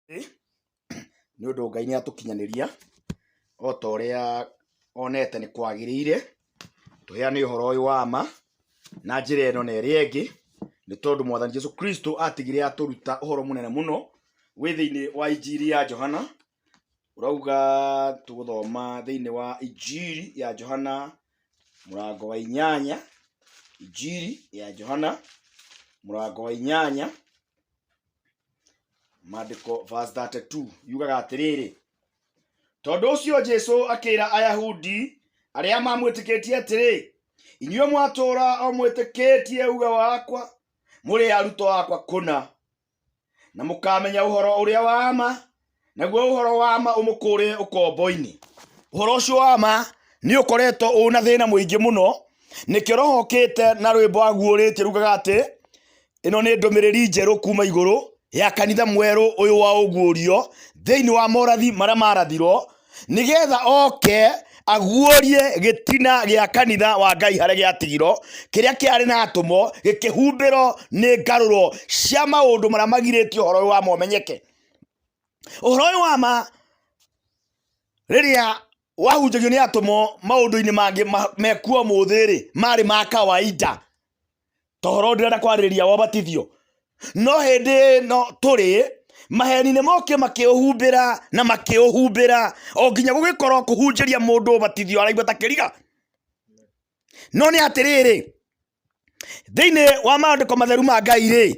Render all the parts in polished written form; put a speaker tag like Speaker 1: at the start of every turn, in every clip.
Speaker 1: Nĩ ũndũ Ngai nĩ atũkinyanĩria o ta ũrĩa onete nĩ kwagĩrĩire tũheane ũhoro ũyũ wa ma na njĩra ĩno na ĩrĩa ĩngĩ, nĩ tondũ Mwathani Jesu Kristo atigire atũruta ũhoro mũnene mũno wĩ thĩinĩ wa Injiri ya Johana. Ũrauga tũgũthoma thĩinĩ wa Injiri ya Johana mũrango wa inyanya, Injiri ya Johana mũrango wa inyanya maandĩko verse 32 yugaga atĩrĩrĩ, tondũ ũcio Jesu akĩra Ayahudi arĩa mamwĩtĩkĩtie atĩrĩ, inyuĩ mwatũũra o mwĩtĩkĩtie uga wakwa, mũrĩ arutwo akwa kũna, na mũkamenya ũhoro ũrĩa wa ma, naguo ũhoro wa ma ũmũkũũre ũkombo-inĩ. Ũhoro ũcio wa ma nĩ ũkoretwo ũna thĩna mũingĩ mũno, nĩkĩo Roho okĩte na rwĩmbo aguũrĩtie rugaga atĩ ĩno nĩ ndũmĩrĩri njerũ kuma igũrũ ya kanitha mwerũ ũyũ wa ũguũrio thĩinĩ wa morathi marĩa marathirwo, nĩgetha oke aguũrie gĩtina gĩa kanitha wa Ngai harĩa gĩatigirwo, kĩrĩa kĩarĩ na atũmwo gĩkĩhumbĩrwo nĩ ngarũro cia maũndũ marĩa magirĩtie ũhoro ũyũ wa ma ũmenyeke. Ũhoro ũyũ wa ma rĩrĩa wahunjagio nĩ atũmwo maũndũ-inĩ mangĩ mekuo ũmũthĩ-rĩ, marĩ ma kawaida, ta ũhoro ndĩrenda kwarĩrĩria wa ũbatithio. No hĩndĩ ĩno tũrĩ, maheni nĩ mokire makĩũhumbĩra na makĩũhumbĩra o nginya gũgĩkorwo kũhunjĩria mũndũ ũbatithio araigua ta kĩriga. No nĩ atĩrĩrĩ, thĩinĩ wa maandĩko matheru ma Ngai rĩ,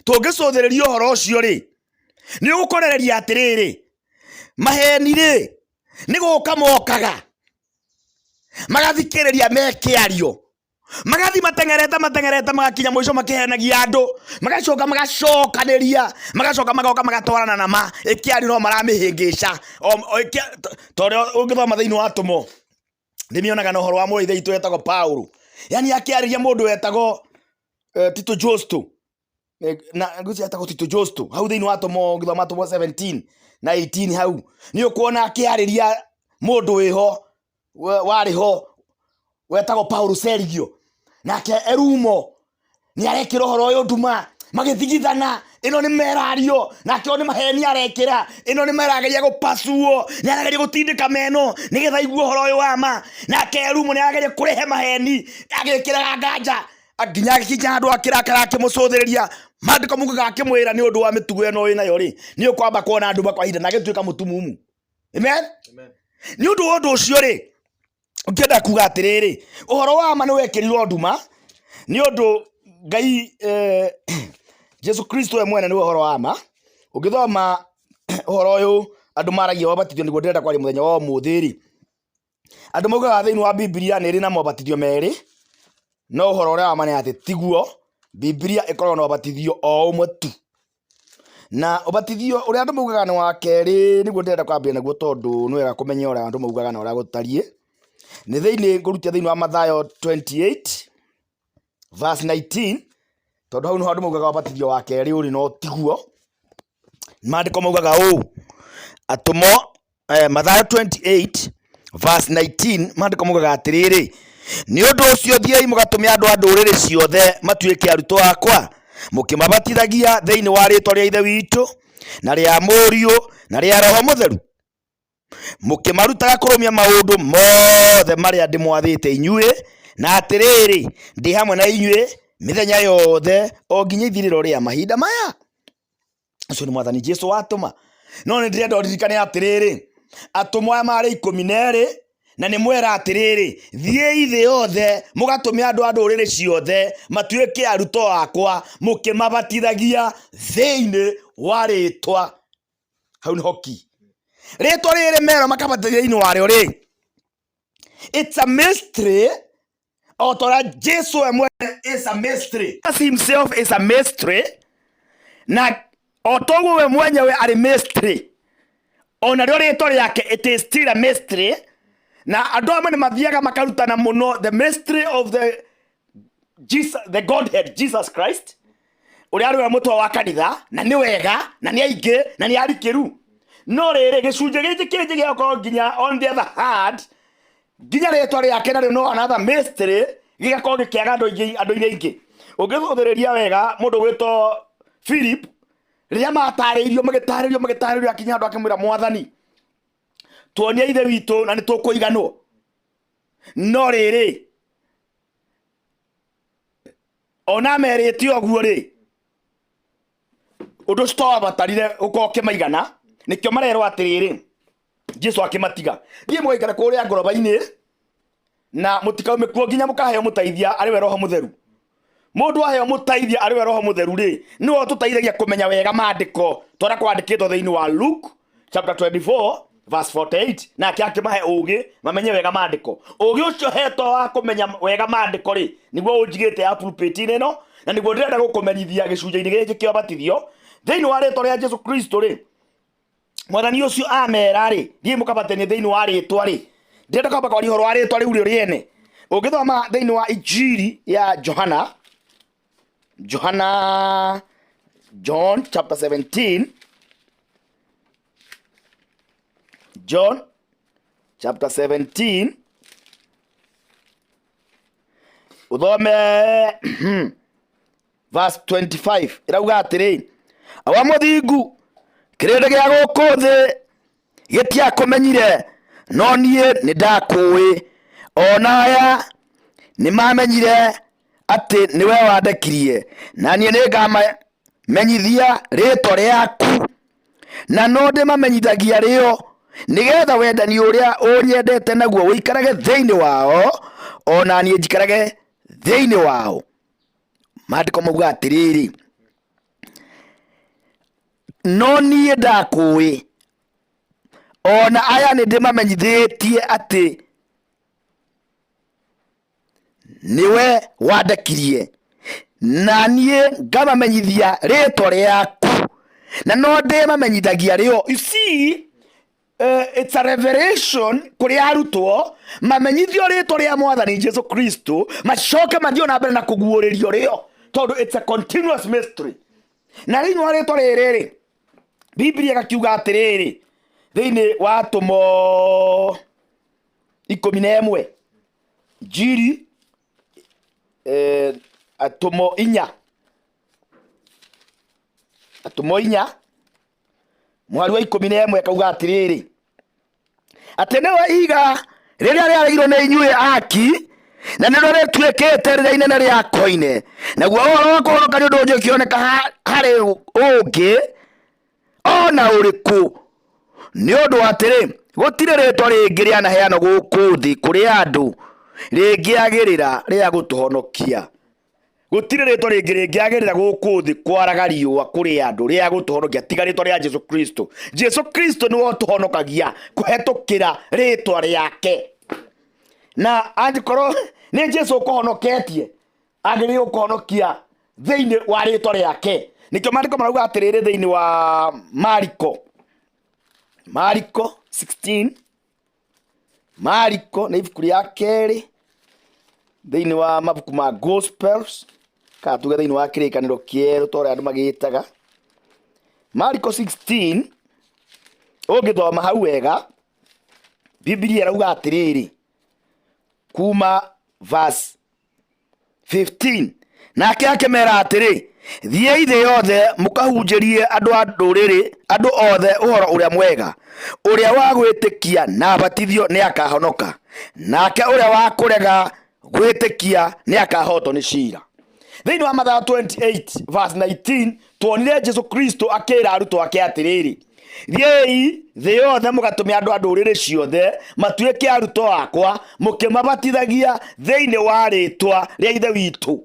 Speaker 1: tũngĩcũthĩrĩria ũhoro ũcio rĩ, nĩ ũgũkorereria atĩrĩrĩ, maheni rĩ, nĩ gũka mokaga magathikĩrĩria mekĩario, magathiĩ mateng'erete mateng'erete magakinya mũico makĩhenagia andũ, magacoka magacokanĩria, magacoka magoka magatwarana na ma ĩkĩario no maramĩhĩngĩca ta ũrĩa ũngĩthoma thĩinĩ wa Atũmwo. Ndĩmĩonaga na ũhoro wa mũrũ wa ithe witũ wetagwo Paulo, yani akĩarĩria mũndũ wetagwo Tito Justo, na ngwĩciria etagwo Tito Justo hau thĩinĩ wa Atũmwo, ũngĩthoma Atũmwo 17 na 18 hau nĩ ũkuona akĩarĩria mũndũ wĩho warĩ ho wetagwo Paulo Sergio, nake Erumo nĩ arekĩra ũhoro ũyũ nduma, magĩthigithana, ĩno nĩ merario, nake ũyũ nĩ maheni arekĩra, ĩno nĩ merageria gũpasuo, nĩ arageria gũtindĩka meno nĩgetha aigue ũhoro ũyũ wa ma, nake Erumo nĩ arageria kũrehe maheni agĩkĩraga nganja nginya agĩkinya handũ akĩrakara akĩmũcũthĩrĩria. Maandĩko maugaga akĩmwĩra nĩ ũndũ wa mĩtugo ĩno wĩ nayo rĩ, nĩ ũkwamba kuona nduma kwa ihinda, na agĩtuĩka mũtumumu. Amen?
Speaker 2: Amen.
Speaker 1: Nĩ ũndũ wa ũndũ ũcio rĩ, ngĩenda kuga atĩrĩrĩ, ũhoro wa ma nĩ wekĩrirwo nduma nĩ ũndũ Ngai, Jesu Kristo we mwene nĩwe ũhoro wa ma. Ũngĩthoma ũhoro ũyũ andũ maragia wa ũbatithio, nĩguo ndĩrenda kwaria mũthenya wa ũmũthĩ rĩ, andũ maugaga thĩinĩ wa Bibilia nĩ ĩrĩ na mobatithio merĩ, no ũhoro ũrĩa wa ma nĩ atĩ tiguo. Bibilia ĩkoragwo na ũbatithio o ũmwe tu. Na ũbatithio ũrĩa andũ maugaga nĩ wa kerĩ nĩguo ndĩrenda kwambia naguo tondũ nĩ wega kũmenya ũrĩa andũ maugaga na ũrĩa gũtariĩ. Nĩ thĩinĩ ngũrutia thĩinĩ wa Mathayo 28 verse 19, tondũ hau nĩho andũ maugaga ũbatithio wa kerĩ ũrĩ, no tiguo. Maandĩko maugaga ũũ, atũmwo Mathayo 28 verse 19, maandĩko maugaga atĩrĩrĩ, nĩ ũndũ ũcio thiĩi mũgatũme andũ a ndũrĩrĩ ciothe matuĩke arutwo akwa, mũkĩmabatithagia thĩinĩ wa rĩĩtwa rĩa Ithe witũ na rĩa Mũriũ na rĩa Roho Mũtheru, mũkĩmarutaga kũrũmia maũndũ mothe marĩa ndĩmwathĩte inyuĩ, na atĩrĩrĩ, ndĩ hamwe na inyuĩ mĩthenya yothe o nginya ithirĩro rĩa mahinda maya. Ũcio nĩ Mwathani Jesu watũma. No nĩ ndĩrenda ũririkane atĩrĩrĩ, atũmwo aya marĩ ikũmi na erĩ, na nĩ mwera atĩrĩrĩ, thiĩi thĩ yothe mũgatũme andũ a ndũrĩrĩ ciothe matuĩke arutwo akwa, mũkĩmabatithagia thĩinĩ wa rĩtwa. Hau nĩho ki rĩtwa rĩrĩ merwo makabatithia thĩinĩ warĩo rĩ, it's a mystery. O ta ũrĩa Jesu we mwene is a mystery. As himself is a mystery, na o ta ũguo we mwenyewe arĩ mystery, ona rĩo rĩtwa rĩake it is still a mystery. Na andũ amwe nĩ mathiaga makarutana mũno the mystery of the Jesus, the Godhead Jesus Christ, ũrĩa arĩ we mũtwe wa kanitha, na nĩ wega na nĩ aingĩ na nĩ arikĩru. No rĩrĩ, gĩcunjĩ gĩkĩ kĩngĩ gĩgakorwo nginya on the other hand, nginya rĩtwa rĩake narĩo no another mystery, gĩgakorwo gĩkĩaga andũ aingĩ, andũ-inĩ aingĩ. Ũngĩcũthĩrĩria wega mũndũ gwĩtwo Philip Rĩrĩa matarĩirio, magĩtarĩrio, magĩtarĩrio, akinya andũ akĩmwĩra, Mwathani, tuonie Ithe witũ na nĩ tũkũiganwo. No rĩrĩ, ona merĩte ũguo rĩ, ũndũ ũcio towabatarire gũkorwo ũkĩmaigana. Nĩkĩo marerwo atĩrĩrĩ, Jesu akĩmatiga, thiĩ mũgaikare kũrĩa ngoroba-inĩ na mũtikaume kuo nginya mũkaheo mũteithia arĩ we Roho Mũtheru. Mũndũ aheo mũteithia arĩ we Roho Mũtheru rĩ, nĩwe ũtũteithagia kũmenya wega maandĩko ta ũrĩa kwandĩkĩtwo thĩinĩ wa Luke chapter 24 verse 48. Nake akĩmahe ũũgĩ mamenye wega maandĩko. Ũũgĩ ũcio hetwo wa kũmenya wega maandĩko rĩ, nĩguo ũnjigĩte ya pulpit-inĩ ĩno, na nĩguo ndĩrenda gũkũmenyithia gĩcunjĩ-inĩ gĩkĩ kĩa ũbatithio thĩinĩ wa rĩtwa rĩa Jesu Kristo rĩ. Mwathani ũcio amera rĩ, thiĩ mũkabatithanie thĩinĩ wa rĩtwa rĩ, ndĩrenda kwamba kwaria ũhoro wa rĩtwa rĩu rĩo rĩene. Ũngĩthoma thĩinĩ wa Injiri ya Johana, Johana, John chapter 17, John chapter 17, ũthome verse 25, ĩrauga atĩrĩ, awa mũthingu, kĩrĩndĩ gĩa gũkũ thĩ gĩtiakũmenyire, no niĩ nĩ ndakũĩ, ona aya nĩ mamenyire atĩ nĩwe wandekirie, na niĩ nĩ ngamamenyithia rĩĩtwa rĩaku, na no ndĩmamenyithagia rĩo, nĩgetha wendani ũrĩa ũnyendete naguo ũikarage thĩinĩ wao, o na niĩ njikarage thĩinĩ wao. Maandĩko mauga atĩrĩrĩ, no niĩ ndakũĩ, ona aya nĩ ndĩmamenyithĩtie atĩ nĩwe wandekirie, na niĩ ngamamenyithia rĩtwa rĩaku, na no ndĩmamenyithagia rĩo. You see, it's a revelation kũrĩ arutwo mamenyithio rĩtwa rĩa Mwathani Jesu Kristo, macoke mathiĩ na mbere na kũguũrĩrio rĩo, tondũ it's a continuous mystery. Na thĩinĩ wa rĩtwa rĩrĩ rĩ, Biblia ĩgakiuga atĩrĩrĩ thĩinĩ wa Atũmwo 11, Injiri, Atũmwo 4, Atũmwo 4 mũhari wa 11, akauga atĩrĩrĩ, atĩ nĩwe ihiga rĩrĩa rĩaregirwo nĩ inyuĩ aki, na nĩrĩo rĩtuĩkĩte rĩrĩa inene rĩa koine. Naguo ũhoro wa kũhonokania ũndũ ũngĩkĩoneka harĩ ũngĩ ona ũrĩkũ, nĩ ũndũ atĩrĩ, gũtirĩ rĩtwa rĩngĩ rĩanaheanwo gũkũ thĩ kũrĩ andũ rĩngĩagĩrĩra rĩa gũtũhonokia. Gũtirĩ rĩtwa rĩngĩ rĩngĩagĩrĩra gũkũ thĩ kwaraga riũa kũrĩ andũ rĩa gũtũhonokia tiga rĩtwa rĩa Jesu Kristo. Jesu Kristo nĩwe ũtũhonokagia kũhetũkĩra rĩtwa rĩake. Na angĩkorwo nĩ Jesu ũkũhonoketie, agĩrĩirwo gũkũhonokia thĩinĩ wa rĩtwa rĩake. Nĩkĩo maandĩko marauga atĩrĩrĩ thĩinĩ wa Mariko, Mariko 16, Mariko nĩ ibuku rĩa kerĩ thĩinĩ wa mabuku ma Gospels, kana tuge thĩinĩ wa Kĩrĩkanĩro Kĩerũ ta ũrĩa andũ magĩtaga. Mariko 16, ũngĩthoma hau wega, Bibilia ĩrauga atĩrĩrĩ, kuma verse 15, nake akĩmera atĩrĩ, thiĩi thĩ yothe mũkahunjĩrie andũ a ndũrĩrĩ, andũ othe ũhoro ũrĩa mwega. Ũrĩa wa gwĩtĩkia na abatithio nĩ akahonoka, nake ũrĩa wa kũrega gwĩtĩkia nĩ akahotwo nĩ cira. Thĩinĩ wa Mathayo 28 verse 19, tuonire Jesu Kristo akĩra arutwo ake atĩrĩrĩ, thiĩi thĩ yothe mũgatũme andũ a ndũrĩrĩ ciothe matuĩke arutwo akwa, mũkĩmabatithagia thĩinĩ wa rĩtwa rĩa Ithe witũ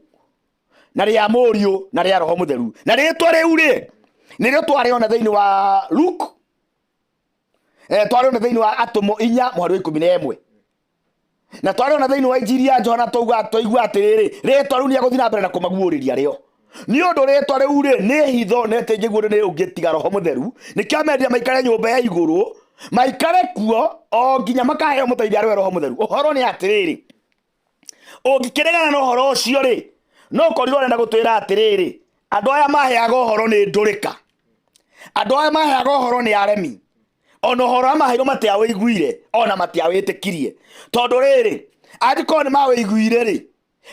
Speaker 1: na rĩa Mũriũ na rĩa Roho Mũtheru. Na rĩtwa rĩu rĩ, nĩrĩo twarĩona thĩinĩ wa Luke, twarĩona thĩinĩ wa Atũmwo 4 mũhari wa 11, na twarĩona thĩinĩ wa Injiri ya Johana, twaigua atĩrĩrĩ, rĩtwa rĩu nĩegũthiĩ na mbere na kũmaguũrĩria rĩo, nĩ ũndũ rĩtwa rĩu rĩ nĩ hitho na ĩtingĩguũrio nĩ ũngĩ tiga Roho Mũtheru. Nĩkĩo amendire maikare nyũmba ya igũrũ, maikare kuo o nginya makaheo mũteithia arĩ we Roho Mũtheru. Ũhoro nĩ atĩrĩrĩ, ũngĩkĩregana na ũhoro ũcio rĩ, no ũkorirwo ũrenda gũtwĩra atĩrĩrĩ, andũ aya maheaga ũhoro nĩ ndũrĩka, andũ aya maheaga ũhoro nĩ aremi, ona ũhoro ũrĩa maheirwo matiawĩiguire ona matiawĩtĩkirie. Tondũ rĩrĩ, angĩkorwo nĩ mawĩiguire rĩ,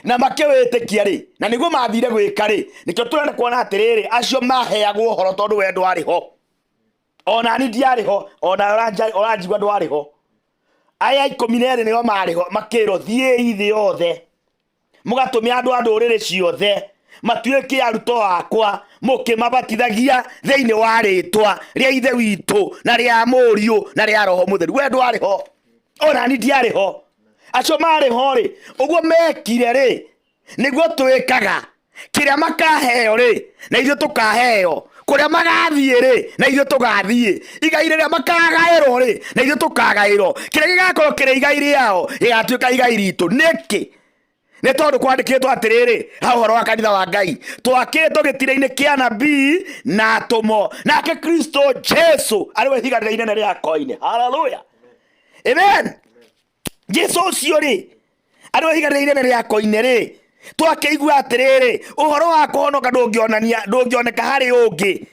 Speaker 1: Na makĩwĩtĩkia rĩ, na nĩguo mathire gwĩka rĩ, nĩkĩo tũrenda kuona atĩrĩrĩ, acio maheagwo ũhoro tondũ we ndwarĩ ho, ona ni ndiarĩ ho, ona ũranjigua ndwarĩ ho. Aya 12 nĩo marĩ ho, makĩrwo thiĩi thĩ yothe mũgatũme andũ a ndũrĩrĩ ciothe matuĩke arutwo akwa, mũkĩmabatithagia thĩinĩ wa rĩtwa rĩa Ithe witũ na rĩa Mũriũ na rĩa Roho Mũtheru. We ndwarĩ ho, ona ni ndiarĩ ho. Acio marĩ ho rĩ, ũguo mekire rĩ, nĩguo twĩkaga. Kĩrĩa makaheo rĩ, na ithuĩ tũkaheo. Kũrĩa magathiĩ rĩ, na ithuĩ tũgathiĩ. Igai rĩrĩa makagaĩrwo rĩ, na ithuĩ tũkagaĩrwo. Kĩrĩa gĩgakorwo kĩrĩ igai rĩao gĩgatuĩka igai ritũ. Nĩkĩ? Nĩ tondũ kwandĩkĩtwo atĩrĩrĩ, ha ũhoro wa kanitha wa Ngai, twakĩtwo gĩtina-inĩ kĩa nabii na atũmwo, nake Kristo Jesu arĩ we ihiga rĩrĩa inene rĩa koine. Haleluya, amen. Jesu ũcio rĩ, arĩ we ihiga rĩrĩa inene rĩa koine rĩ, twakĩigua atĩrĩrĩ, ũhoro wa kũhonoka ndũngĩonania, ndũngĩoneka harĩ ũngĩ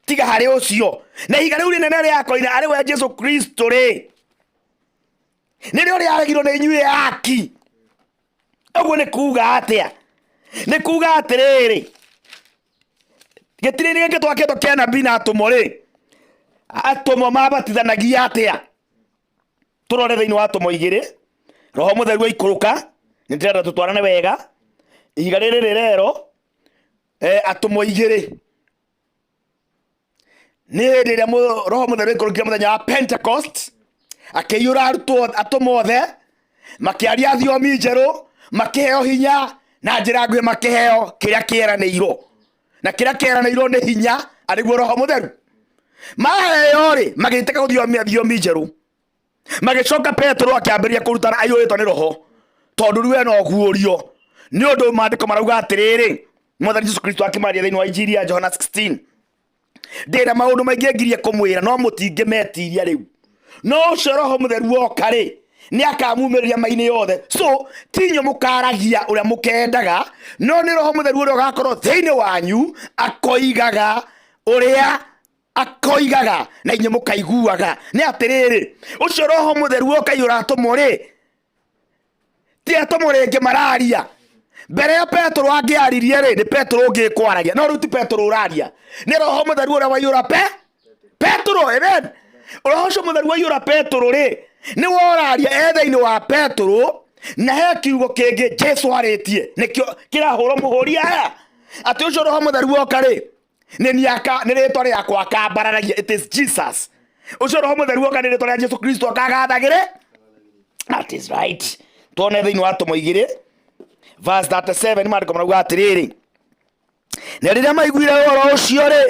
Speaker 1: tiga harĩ ũcio. Na ihiga rĩu rĩnene rĩa koine arĩ we Jesu Kristo rĩ, nĩrĩo rĩaregirwo nĩ inyuĩ aki. Ũguo nĩ kuga atĩa? Nĩ kuga atĩrĩrĩ, gĩtirĩ gĩkĩ twakĩtwo kĩa nabii na atũmwo rĩ, atũmwo mabatithanagia atĩa? Tũrore thĩinĩ wa atũmwo 2, Roho Mũtheru aikũrũka, nĩ ndĩrenda tũtwarane wega. Ihiga rĩrĩ rĩrero, atũmwo 2 nĩ hĩndĩ ĩrĩa Roho Mũtheru aikũrũkire mũthenya wa Pentecost, akĩiyũra arutwo atũmwo othe, makĩaria thiomi njerũ, makĩheo hinya na njĩra nguhĩ, makĩheo kĩrĩa kĩeranĩirwo, na kĩrĩa kĩeranĩirwo nĩ hinya, arĩguo Roho Mũtheru. Maheo rĩ, magĩitĩka gũthiomia thiomi njerũ. Magĩcoka Petero akĩambĩrĩria kũrutana aiyũrĩtwo nĩ Roho, tondũ rĩu ena ũguũrio. Nĩ ũndũ maandĩko marauga atĩrĩrĩ, Mwathani Jesu Kristo akĩmaria thĩinĩ wa Injiri ya Johana 16, ndĩna maũndũ maingĩ ngirie kũmwĩra no mũtingĩmetiria rĩu, no ũcio Roho Mũtheru woka rĩ, nĩ akamumĩrĩria ma-inĩ yothe. So ti inyuĩ mũkaragia ũrĩa mũkendaga, no nĩ Roho Mũtheru ũrĩa ũgakorwo thĩinĩ wanyu akoigaga ũrĩa akoigaga na inyuĩ mũkaiguaga. Nĩ atĩrĩrĩ, ũcio Roho Mũtheru ũkaiyũra atũmwo rĩ, ti atũmwo rĩngĩ mararia. Mbere ya Petero angĩaririe rĩ, nĩ Petero ũngĩ kwaragia, no rĩu ti Petero ũraria, nĩ Roho Mũtheru ũrĩa waiyũra Petero. Amen. Roho ũcio Mũtheru waiyũra Petero rĩ, nĩ woraria e thĩinĩ wa Petero, na he kiugo kĩngĩ Jesu arĩtie, nĩkĩo kĩrahũrwo mũhũri aya, atĩ ũcio Roho Mũtheru woka rĩ, nĩ niĩ aka, nĩ rĩtwa rĩakwa akambararagia. It is Jesus. Ũcio Roho Mũtheru woka nĩ rĩtwa rĩa Jesu Kristo akagathagĩre. That is right. Tuone thĩinĩ wa Atũmwo 2 verse 37, maandĩko marauga atĩrĩrĩ, na rĩrĩa maiguire ũhoro ũcio rĩ,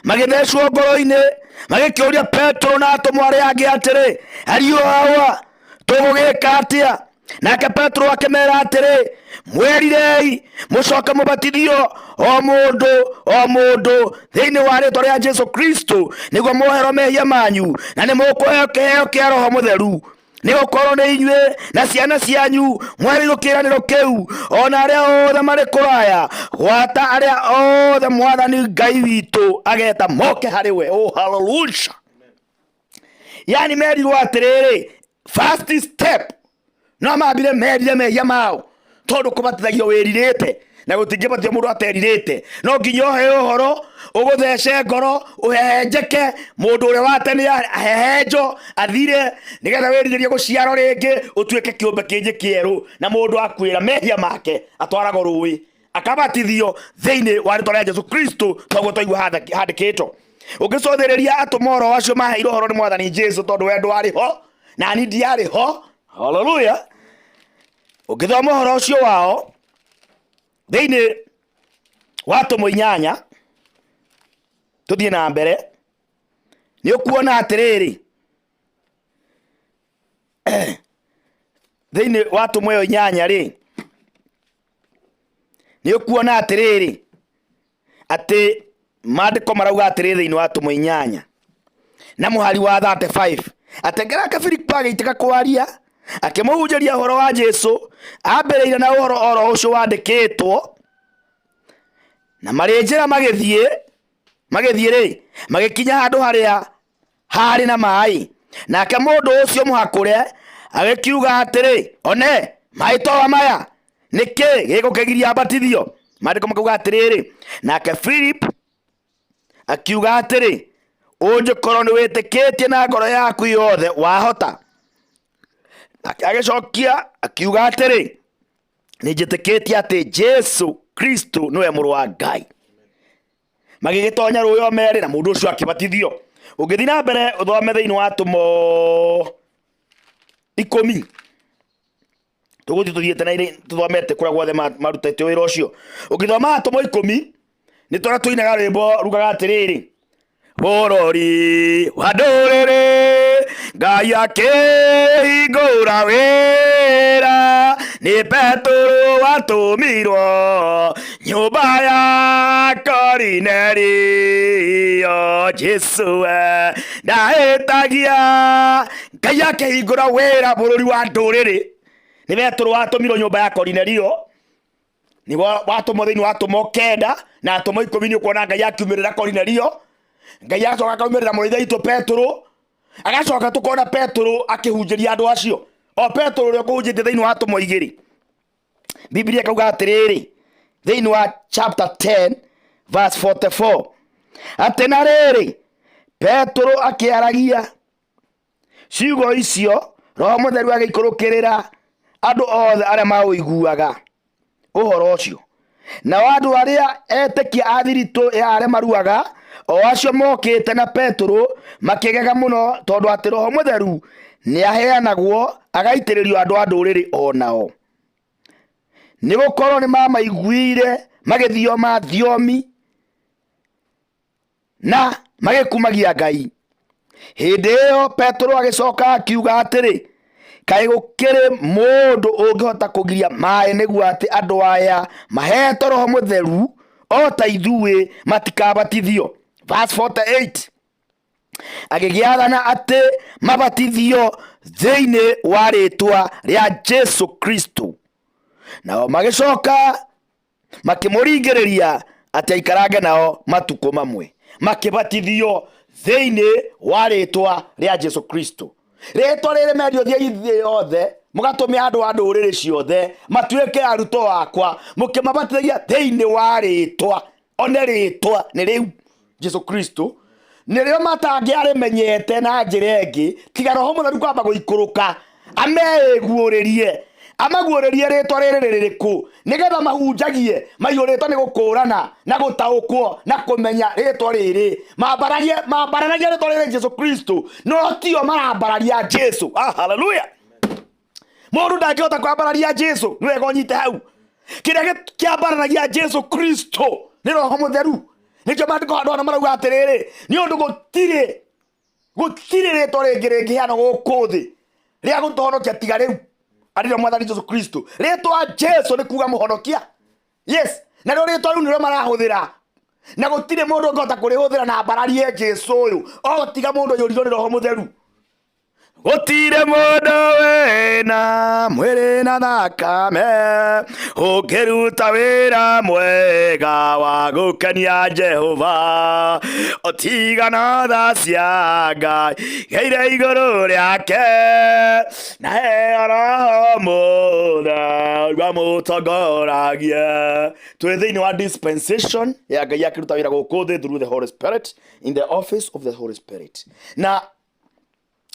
Speaker 1: magĩthecwo ngoro-inĩ, magĩkĩũria Petero na atũmwo arĩa angĩ atĩrĩ, ariũ awa, tũgũgĩka atĩa? Nake Petero akĩmera atĩrĩ, mwerirei mũcoke mũbatithio o mũndũ o mũndũ thĩinĩ wa rĩtwa rĩa Jesu Kristo, nĩguo muoherwo mehia manyu, na nĩ mũkũheo kĩheo kĩa Roho Mũtheru. Nĩ gũkorwo nĩ inyuĩ na ciana cianyu mwehereirwo kĩĩranĩro kĩu, o na arĩa othe marĩ kũraya, gwata arĩa othe Mwathani Ngai witũ ageta moke harĩ we. Oh, hallelujah. Yani merirwo atĩrĩrĩ, first step no mambire merire mehia mao, tondũ kũbatithagio wĩrirĩte, na gũtingĩbatithio mũndũ aterirĩte. No nginya ũheo ũhoro ũgũthece ngoro, ũhehenjeke, mũndũ ũrĩa wa tene ahehenjwo athire, nĩgetha wĩrirĩrie gũciarwo rĩngĩ, ũtuĩke kĩũmbe kĩngĩ kĩerũ. Na mũndũ akuĩra mehia make atwaragwo rũĩ akabatithio thĩinĩ wa rĩtwa rĩa Jesu Kristo, toguo twaigua handĩkĩtwo. Ũngĩcũthĩrĩria atũmwo oro acio maheirwo ũhoro nĩ Mwathani Jesu, tondũ we ndwarĩ ho na ni ndiarĩ ho. Haleluya. Ũngĩthoma ũhoro ũcio wao thĩinĩ wa Atũmwo 8, tũthiĩ na mbere, nĩ ũkuona atĩrĩrĩ, thĩinĩ wa Atũmwo ĩyo 8 rĩ, nĩ ũkuona atĩrĩrĩ, atĩ maandĩko marauga atĩrĩrĩ thĩinĩ wa Atũmwo 8 na mũhari wa 35, atĩ nake Filipo agĩitĩka kwaria akĩmũhunjĩria ũhoro wa Jesu, ambĩrĩire na ũhoro oro ũcio wandĩkĩtwo. Na marĩ njĩra magĩthiĩ rĩ, magĩkinya handũ harĩa haarĩ na maĩ. Nake mũndũ ũcio mũhakũre agĩkiuga atĩrĩ, one, maĩ toa maya, Nĩkĩ gĩgũkĩgiria mbatithio? Maandĩko makauga atĩrĩrĩ, nake Philip akiuga atĩrĩ, ũngĩkorwo nĩ wĩtĩkĩtie na ngoro yaku yothe wahota. Nake agĩcokia akiuga atĩrĩ, nĩ njĩtĩkĩtie atĩ Jesu Kristo nĩwe mũrũ wa Ngai. Magĩgĩtonya rũĩ o merĩ na mũndũ ũcio akĩbatithio. Ũngĩthiĩ na mbere ũthome thĩinĩ wa Atũmwo 10, tũgũthiĩ tũthiĩte na tũthomete kũrĩa guothe marutĩte wĩra ũcio. Ũngĩthoma Atũmwo 10, nĩ tũrĩa tũinaga rwĩmbo rugaga atĩrĩrĩ, bũrũri wa ndũrĩrĩ Ngai akĩhingũra wĩra, nĩ Petũrũ watũmirwo nyũmba ya Korinelio. Jesu we ndahĩtagia, Ngai akĩhingũra wĩra bũrũri wa ndũrĩrĩ, nĩ Petũrũ watũmirwo nyũmba ya Korinelio. Nĩguo watũmwo thĩinĩ wa atũmwo 9 na atũmwo 10, nĩ ũkuona Ngai akiumĩrĩra Korinelio, Ngai agacoka akaumĩrĩra mũrũ ithe witũ Petũrũ, agacoka tũkona Petũrũ akĩhunjĩria andũ acio, o Petũrũ ũrĩa ũkũhunjĩtie thĩinĩ wa atũmwo 2. Biblia ĩkauga atĩrĩrĩ thĩinĩ wa chapter 10 verse 44 atĩ na rĩrĩ, Petũrũ akĩaragia ciugo icio, Roho Mũtheru agĩikũrũkĩrĩra andũ othe arĩa maũiguaga ũhoro ũcio. Nao andũ arĩa etĩkia a thiritũ ya arĩa maruaga, o acio mokĩte na Petũrũ, makĩgega mũno tondũ atĩ Roho Mũtheru nĩaheanagwo agaitĩrĩrio andũ a ndũrĩrĩ o nao. Nĩ gũkorwo nĩ mamaiguire magĩthioma thiomi na magĩkumagia Ngai. Hĩndĩ ĩyo Petero agĩcoka akiuga atĩrĩ, kaĩ gũkĩrĩ mũndũ ũngĩhota kũgiria maĩ nĩguo atĩ andũ aya mahetwo Roho Mũtheru o ta ithuĩ matikabatithio? Verse 48 agĩgĩathana atĩ mabatithio thĩinĩ wa rĩĩtwa rĩa Jesu Kristo. Nao magĩcoka makĩmũringĩrĩria atĩ aikarange nao matukũ mamwe, makĩbatithio thĩinĩ wa rĩĩtwa rĩa Jesu Kristo. Rĩĩtwa rĩrĩ mendio thiĩ thĩ yothe, mũgatũme andũ a ndũrĩrĩ ciothe matuĩke arutwo akwa, mũkĩmabatithagia thĩinĩ wa rĩĩtwa. One rĩĩtwa nĩ rĩu Jesu Kristo, nĩrĩo matangĩarĩmenyete na njĩra ĩngĩ tiga Roho Mũtheru kwamba gũikũrũka ameguũrĩrie, amaguũrĩrie rĩĩtwa rĩrĩ rĩrĩkũ, nĩgetha mahunjagie maiyũrĩtwo nĩ gũkũrana na gũtaũkwo na kũmenya rĩĩtwa rĩrĩ. Mambaragie, mambararagia rĩĩtwa rĩrĩ Jesu Kristo, no tio marambararia Jesu. Haleluya! Mũndũ ndangĩhota kwambararia Jesu, nĩ wega ũnyite hau. Kĩrĩa kĩambararagia Jesu Kristo nĩ Roho Mũtheru. Nĩkĩo maandĩko handũ hana marauga atĩrĩrĩ, nĩ ũndũ gũtirĩ rĩtwa rĩngĩ rĩngĩheanwo gũkũ thĩ rĩa gũtũhonokia tiga rĩu arĩrĩo Mwathani Jesu Kristo. Rĩtwa Jesu nĩ kuga mũhonokia. Yes, na rĩo rĩtwa rĩu nĩrĩo marahũthĩra, na gũtirĩ mũndũ ũngĩhota kũrĩhũthĩra na ambararie Jesu ũyũ o tiga mũndũ aiyũrirwo nĩ Roho Mũtheru. Gũtirĩ mũndũ wĩna mwĩrĩ na thakame ũngĩruta wĩra mwega wa gũkenia Jehova, tiga na tha cia Ngai geire igũrũ rĩake, na heo Roho Mũtheru amũtongoragie. Twĩ thĩinĩ wa dispensation ya Ngai akĩruta wĩra gũkũ thĩ through the Holy Spirit, in the office of the Holy Spirit. Na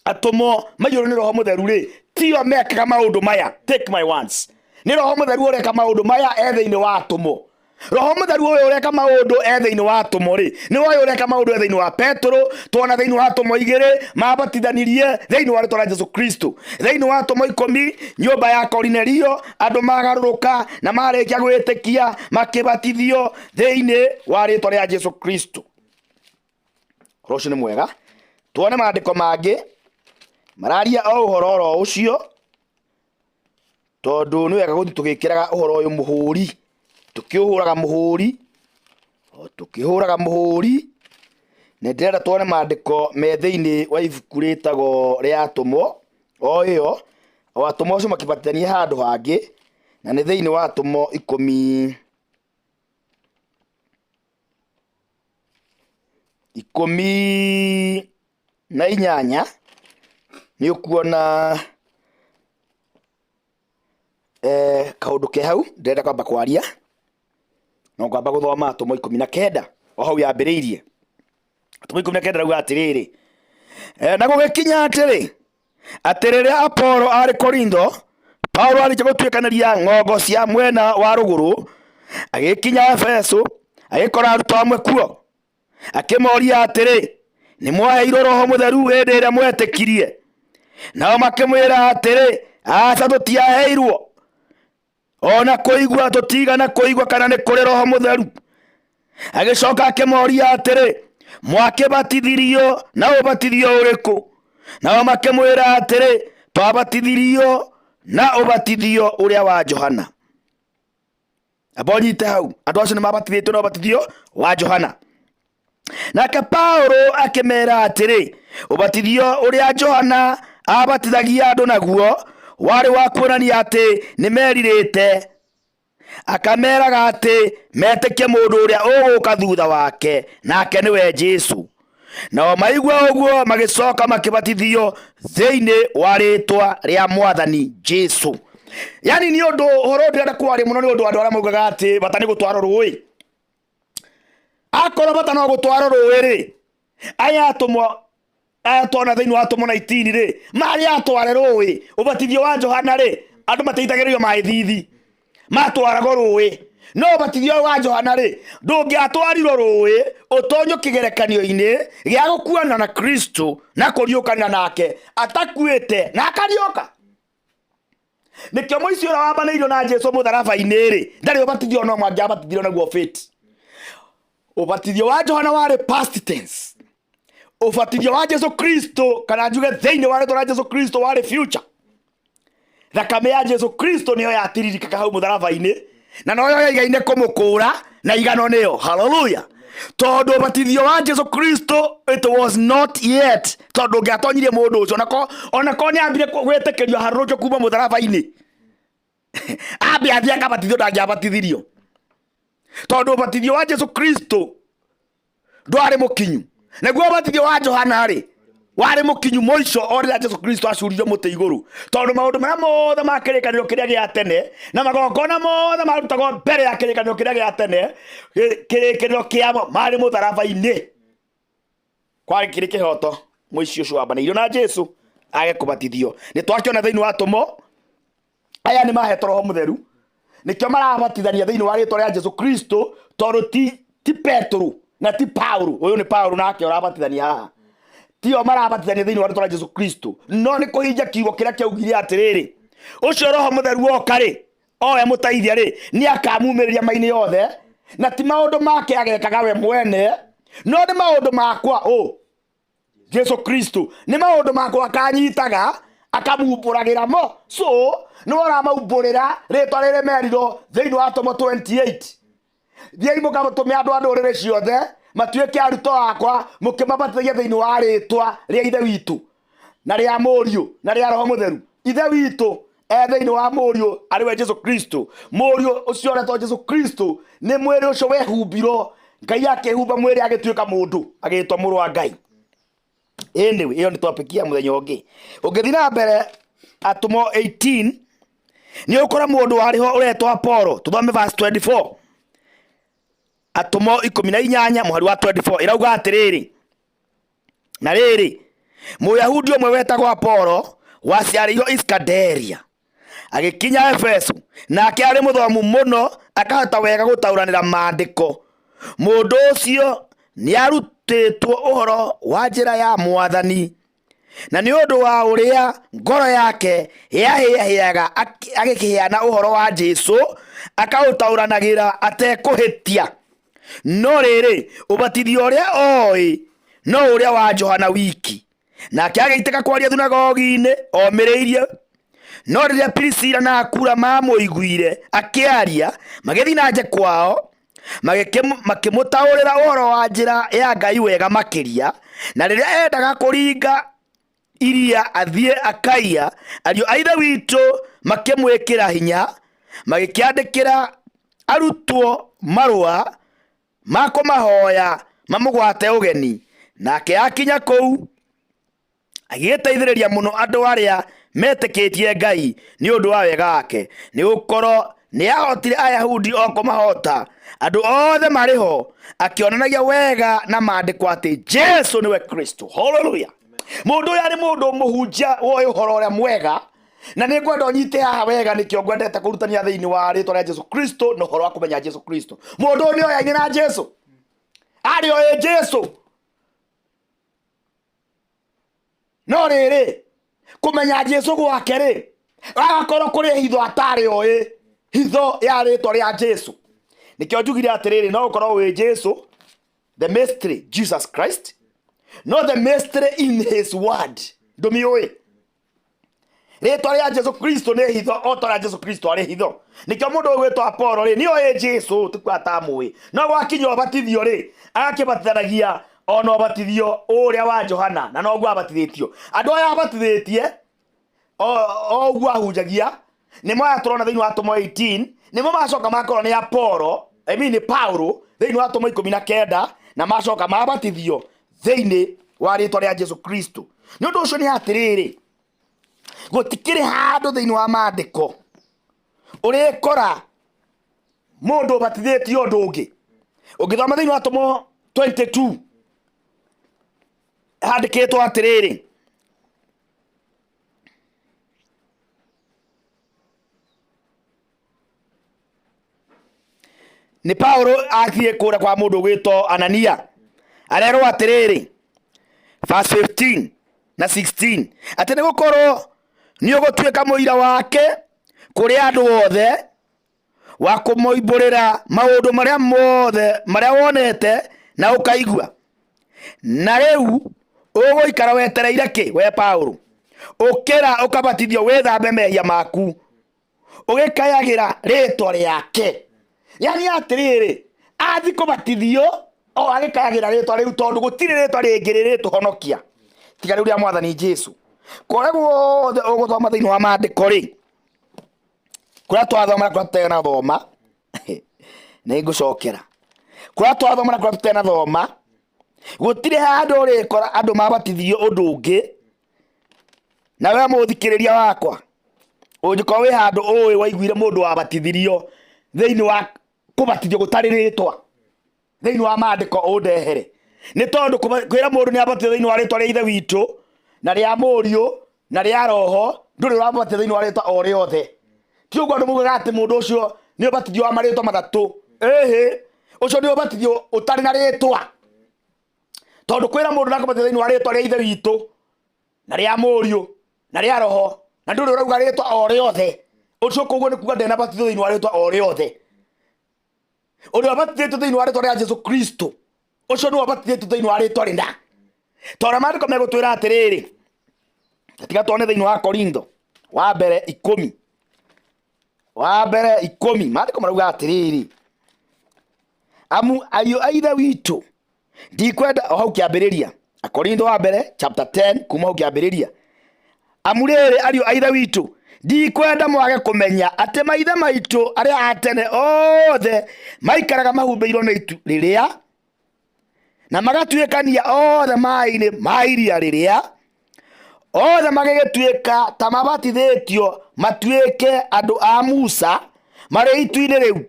Speaker 1: atũmwo maiyũrwo nĩ Roho Mũtheru rĩ, tio mekaga maũndũ maya. Take my words, nĩ Roho Mũtheru ũreka maũndũ maya e thĩinĩ wa atũmwo. Roho Mũtheru ũyũ ũreka maũndũ e thĩinĩ wa atũmwo rĩ, nĩ ũyũ ũreka maũndũ e thĩinĩ wa Petũrũ. Tuona thĩinĩ wa atũmwo 2 mabatithanirie thĩinĩ wa rĩtwa rĩa Jesu Kristo. Thĩinĩ wa atũmwo 10 nyũmba ya Korinelio andũ magarũrũka na marĩkia gwĩtĩkia makĩbatithio thĩinĩ wa rĩtwa rĩa Jesu Kristo. Ũhoro ũcio nĩ mwega. Tuone maandĩko mangĩ mararia o ũhoro oro ũcio, tondũ nĩ wega gũthiĩ tũgĩkĩraga ũhoro ũyũ mũhũri, tũkĩũhũraga mũhũri, o tũkĩhũraga mũhũri. Nĩ ndĩrenda tuone maandĩko me thĩinĩ wa ibuku rĩtagwo rĩa Atũmwo, o ĩyo, o atũmwo acio makĩbatithania handũ hangĩ, na nĩ thĩinĩ wa Atũmwo 18, nĩ ũkuona Kaũndũ ke hau ndĩrenda kwamba kwaria, no ngwamba gũthoma Atũmwo 19 o hau yambĩrĩirie. Atũmwo 19 rauga atĩrĩrĩ, na gũgĩkinya atĩrĩ, atĩ rĩrĩa Apolo aarĩ Korintho, Paulo arĩkia gũtuĩkanĩria ng'ongo cia mwena wa rũgũrũ, agĩkinya Efeso, agĩkora arutwo amwe kuo. Akĩmoria atĩrĩ, nĩ mwaheirwo Roho Mũtheru hĩndĩ ĩrĩa mwetĩkirie? Nao makĩmwĩra atĩrĩ, aca, tũtiaheirwo, o na kũigua tũtigana kũigua kana nĩ kũrĩ Roho Mũtheru. Agĩcoka akĩmoria atĩrĩ, mwakĩbatithirio na ũbatithio ũrĩkũ? Nao makĩmwĩra atĩrĩ, twabatithirio na ũbatithio ũrĩa wa Johana. Amba ũnyite hau, andũ acio nĩ mabatithĩtio na ũbatithio wa Johana. Nake Paulo akĩmera atĩrĩ, ũbatithio ũrĩa Johana abatithagia andũ naguo warĩ wa kuonania atĩ nĩ merirĩte, akameraga atĩ metĩkie mũndũ ũrĩa ũgũka thutha wake, nake nĩwe Jesu. Nao maigua ũguo magĩcoka makĩbatithio thĩinĩ wa rĩĩtwa rĩa Mwathani Jesu. Yani nĩ ũndũ ũhoro ndĩrenda kwaria mũno nĩ ũndũ andũ arĩa maugaga atĩ bata nĩ gũtwarwo rũĩ. Akorwo bata no gũtwarwo rũĩ rĩ, aya atũmwo aya tuona thĩinĩ wa atũmwo 19 rĩ, marĩ atware rũĩ. Ũbatithio wa Johana rĩ, andũ matiitagĩrĩrio maĩ thithi, matwaragwo rũĩ. No ũbatithio wa Johana rĩ, ndũngĩatwarirwo rũĩ ũtonywo kĩgerekanio-inĩ gĩa gũkuana na Kristo na kũriũkana nake atakuĩte na akariũka. Nĩkĩo mũici ũrĩa wambanĩirio na Jesu mũtharaba-inĩ rĩ, ndarĩ ũbatithio no mangĩabatithirio naguo fate. Ũbatithio wa Johana warĩ past tense. Ũbatithio wa Jesu Kristo, kana njuge thĩinĩ wa rĩtwa rĩa Jesu Kristo warĩ future. Thakame ya Jesu Kristo nĩyo yatiririkaga hau mũtharaba-inĩ, na noyo yaigaine kũmũkũra na igano nĩyo. Hallelujah. Tondũ ũbatithio wa Jesu Kristo it was not yet, tondũ ũngĩatonyirie mũndũ ũcio onako nĩ ambire gwĩtĩkĩrio harũrũkio kuma mũtharaba-inĩ, ambe athiĩ akabatithio, ndangĩabatithirio tondũ ũbatithio wa Jesu Kristo ndwarĩ mũkinyu. Naguo ũbatithio wa Johana rĩ, warĩ mũkinyu mũico o rĩrĩa Jesu Kristo acuririo mũtĩ igũrũ, tondũ maũndũ marĩa mothe ma kĩrĩkanĩro kĩrĩa gĩa tene na magongona mothe marutagwo mbere ya kĩrĩkanĩro kĩrĩa gĩa tene, kĩrĩkĩrĩro kĩamo marĩ mũtharaba-inĩ. Kwarĩ kĩrĩ kĩhoto mũici ũcio wambanĩirio na Jesu age kũbatithio. Nĩ twakĩona thĩinĩ wa atũmwo aya nĩ mahetwo Roho Mũtheru, nĩkĩo marabatithania thĩinĩ wa rĩtwa rĩa Jesu Kristo, tondũ ti Petero na ti Paulo. Ũyũ nĩ Paulo nake ũrabatithania haha, tio marabatithania thĩinĩ wa rĩtwa rĩa Jesu Kristo, no nĩ kũhingia kiugo kĩrĩa kĩaugire atĩrĩrĩ, ũcio Roho Mũtheru woka rĩ, owe mũteithia rĩ, nĩ akamumĩrĩria mainĩ yothe, na ti maũndũ make agekaga we mwene, no nĩ maũndũ makwa ũ Jesu Kristo, nĩ maũndũ makwa akanyitaga akamumbũragĩra mo. So nĩ ũramaumbũrĩra rĩtwa rĩrĩ merirwo thĩinĩ wa Atũmwo 28, thiĩi mũgatũme andũ a ndũrĩrĩ ciothe matuĩke arutwo akwa, mũkĩmabatithagia thĩinĩ wa rĩtwa rĩa Ithe witũ na rĩa Mũriũ na rĩa Roho Mũtheru. Ithe witũ e thĩinĩ wa Mũriũ arĩ we Jesu Kristo. Mũriũ ũcio ũretwo Jesu Kristo nĩ mwĩrĩ ũcio wehumbirwo, Ngai akĩhumba mwĩrĩ agĩtuĩka mũndũ, agĩtwo mũrũ wa Ngai. Anyway, ĩyo nĩ topic ya mũthenya ũngĩ. Ũngĩthiĩ na mbere Atũmwo 18 nĩ ũkora mũndũ warĩ ho ũretwo Apollo. Tũthome verse 24. Atũmwo 18 mũhari wa 24 ĩrauga atĩrĩrĩ, na rĩrĩ, Mũyahudi ũmwe wetagwo Apolo waciarĩirwo Iskanderia agĩkinya Efeso, nake arĩ mũthomu mũno akahota wega gũtaũranĩra maandĩko. Mũndũ ũcio nĩarutĩtwo ũhoro wa njĩra ya Mwathani, na nĩ ũndũ wa ũrĩa ngoro yake yahĩahĩaga agĩkĩheana ũhoro wa Jesu, akaũtaũranagĩra atekũhĩtia. No rĩrĩ, ũbatithio ũrĩa oĩ no ũrĩa wa Johana wiki. Nake agĩitĩka kwaria thunagogi-inĩ omĩrĩirie. No rĩrĩa Pirisila na Akula maamũiguire akĩaria, magĩthiĩ nake kwao, makĩmũtaũrĩra ũhoro wa njĩra ya Ngai wega makĩria. Na rĩrĩa endaga kũringa iria athiĩ Akaia, ariũ a Ithe witũ makĩmwĩkĩra hinya, magĩkĩandĩkĩra arutwo marũa ma kũmahoya mamũgwate ũgeni. Nake akinya kũu agĩgĩteithĩrĩria mũno andũ arĩa Metĩkĩtie Ngai nĩ ũndũ wa wega wake, nĩ gũkorwo nĩ ahotire Ayahudi o kũmahota andũ othe marĩ ho, akĩonanagia wega na maandĩko atĩ Jesu nĩwe Kristo. Haleluya! Mũndũ ũyũ arĩ mũndũ mũhunjia woĩ ũhoro ũrĩa mwega, na nĩ ngwenda ũnyite haha wega, nĩkĩo ngwendete kũrutania thĩinĩ wa rĩtwa rĩa Jesu Kristo na ũhoro wa kũmenya Jesu Kristo. Mũndũ ũyũ nĩ oyaine na Jesu, arĩ oĩ Jesu, no rĩrĩ kũmenya Jesu gwake rĩ, agakorwo kũrĩ hitho atarĩ oĩ, hitho ya rĩtwa rĩa Jesu. Nĩkĩo njugire atĩrĩrĩ, no ũkorwo wĩ Jesu the mystery Jesus Christ, no the mystery in his word ndũmĩũĩ. Rĩtwa rĩa Jesu Kristo nĩ hitho o ta ũrĩa Jesu Kristo arĩ hitho. Nĩkĩo mũndũ ũyũ gwĩtwo Apolo rĩ, nĩ oĩ Jesu, ti kuga atamũĩ, no gwakinya ũbatithio rĩ, agakĩbatithanagia ona ũbatithio ũrĩa wa Johana, na noguo abatithĩtio. Andũ aya abatithĩtie o ũguo ahunjagia nĩmo aya tũrona thĩinĩ wa Atũmwo 18, nĩmo macoka makorwo nĩ Apolo, I mean nĩ Paulo thĩinĩ wa Atũmwo 19, na macoka mabatithio thĩinĩ wa rĩtwa rĩa Jesu Kristo. Nĩ ũndũ ũcio nĩ atĩrĩrĩ, gũtikĩrĩ handũ thĩinĩ wa maandĩko ũrĩkora mũndũ ũbatithĩtio ũndũ ũngĩ. Ũngĩthoma thĩinĩ wa Atũmwo 22 handĩkĩtwo atĩrĩrĩ, nĩ Paulo athiĩ kũrĩa kwa mũndũ ũgwĩtwo Anania, arerwo atĩrĩrĩ, verse 15 na 16, atĩ nĩ gũkorwo nĩ ũgũtuĩka mũira wake kũrĩ andũ othe wa kũmoimbũrĩra maũndũ marĩa mothe marĩa wonete na ũkaigua. Na rĩu ũgũikara wetereire kĩ, we Paulo? Ũkĩra ũkabatithio wĩthambe mehia maku, ũgĩkayagĩra rĩtwa rĩake. Yani atĩrĩrĩ, athi kũbatithio o agĩkayagĩra rĩtwa rĩu, tondũ gũtirĩ rĩtwa rĩngĩ rĩrĩtũhonokia tiga rĩu rĩa Mwathani Jesu. Kũrĩa guothe ũgũthoma thĩinĩ wa maandĩko rĩ, kũrĩa twathoma na kũrĩa tũtenathoma, nĩ ngũcokera kũrĩa twathoma na kũrĩa tũtenathoma, gũtirĩ handũ ũrĩkora andũ mabatithio ũndũ ũngĩ. Na we mũthikĩrĩria wakwa, ũngĩkorwo wĩ handũ ũĩ waiguire mũndũ wabatithirio thĩinĩ wa kũbatithio gũtarĩ rĩtwa thĩinĩ wa maandĩko, ũndehere. Nĩ tondũ kwĩra mũndũ nĩ abatithio thĩinĩ wa rĩtwa rĩa Ithe witũ na rĩa Mũriũ na rĩa Roho, ndũrĩ ũrabatithio thĩinĩ wa rĩtwa o rĩothe. Ti ũguo andũ maugaga atĩ mũndũ ũcio nĩ ũbatithio wa marĩtwa matatũ. Ĩhĩ, ũcio nĩ ũbatithio ũtarĩ na rĩtwa, tondũ kwĩra mũndũ nakũbatithio thĩinĩ wa rĩtwa rĩa Ithe witũ na rĩa Mũriũ na rĩa Roho, na ndũrĩ ũrauga rĩtwa o rĩothe, ũcio koguo nĩ kuga ndenabatithio thĩinĩ wa rĩtwa o rĩothe. Ũrĩa ũbatithĩtio thĩinĩ wa rĩtwa rĩa Jesu Kristo, ũcio nĩwe ũbatithĩtio thĩinĩ wa rĩtwa rĩna. Tondũ maandĩko megũtwĩra atĩrĩrĩ, tiga tuone thĩinĩ wa Korintho wa mbere ikũmi, wa mbere ikũmi, maandĩko marauga atĩrĩrĩ, amu ariũ a Ithe witũ, ndikwenda o hau kĩambĩrĩria, Akorintho wa mbere chapter 10 kuma hau kĩambĩrĩria, amu rĩrĩ ariũ a Ithe witũ, ndikwenda mwage kũmenya atĩ maithe maitũ arĩa a tene othe maikaraga mahumbĩirwo nĩ itu rĩrĩa, na magatuĩkania othe maĩ-inĩ ma iria rĩrĩa, othe magĩgĩtuĩka ta mabatithĩtio matuĩke andũ a Musa marĩ itu-inĩ rĩu